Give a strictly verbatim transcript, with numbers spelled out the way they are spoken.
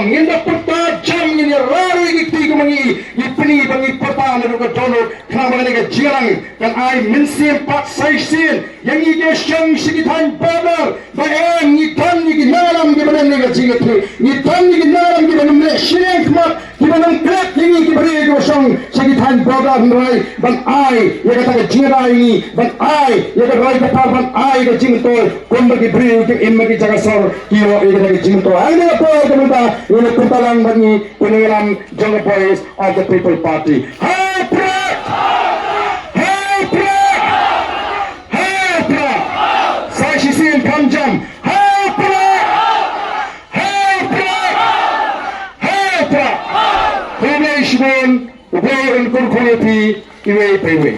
Ngin da pyrta jam, ngin ïa rah ruh ïa ki kti kumba ngi, ngi pyni ba ngi pyrta naduh ka dohnud, khnang ba kane ka jingïalang kan ai mynsiem pat sa shisien ïa ngi ki shong sha ki thaiñ border. Ba em, ngi don ïa ki nongïalam kiba don ïa ka jingïathuh, ngi don ïa ki nongïalam kiba nym leh shiliang khmat, kiba nym klet ïa ngi ki briew kiba shong sha ki thaiñ border, hynrei ban ai ïa kata ka jingïada ïa ngi, ban ai ïa ka rai ka par, ban ai ïa ka jingmyntoi kumba ki briew ki im ha ki jaka sor ki ïoh ïa kata ka jingmyntoi. Ha kane ka por ka mynta ngin ïa pyrta lang bad ngi ki nongïalam jong ka Voice of the People Party. Ha u Prah! Ha u Prah! Ha u Prah! Sa shisien kham jam. Ha u Prah! Ha u Prah! Ha u Prah! Khublei shibun, U Blei un kyrkhu ïa phi iwei pa iwei.